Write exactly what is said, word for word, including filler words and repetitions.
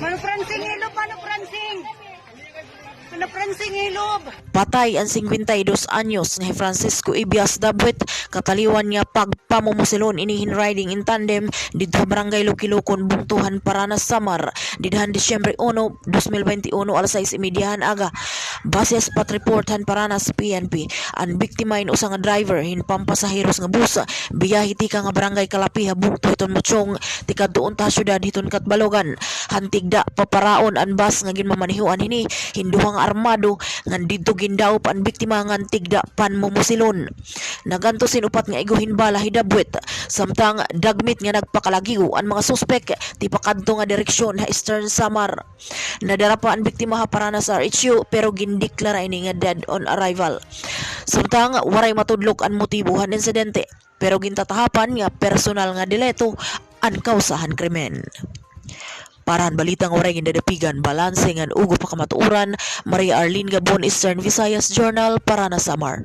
Mano Francing, ilob, Mano Francing. Mano Francing, ilob. Patay an singkwenta y dos anyos nga hi Francisco Ibias Dabwet, kataliwan nga pagpamumusilon ini hin riding in tandem didto ha Barangay Lukilukon, bungto han Paranas, Samar, dida han Disyembre uno, dos mil bente uno, alas sais y media han aga. Base ha spot report han Paranas P N P, an biktima in usa nga driver hin pampasaheros nga bus, biyahe tikang ha Barangay Kalapi ha bungto hiton Mochong, tikadto unta ha syudad hiton Catbalogan. Han tigda paparaon an bus nga ginmamanehoan hini hin duha nga armado, ngan didto gindaop an biktima ngan tigda panmumusilon. Nagantos hin upat nga igo hin bala hi Dabwet, samtang dagmit nga nagpakalagiw an mga suspek tipakadto nga direksyon ha Eastern Samar. Nadara pa an biktima ha Paranas R H U, pero gindeklara ini nga dead on arrival. Samtang waray matudlok an motibo han insidente, pero gintatahapan nga personal nga delito an kawsa han krimen. Para han balita nga waray gindadapigan, balanse ngan ugop ha kamatuoran, Maria Arlene Gabon, Eastern Visayas Journal, Paranas, Samar.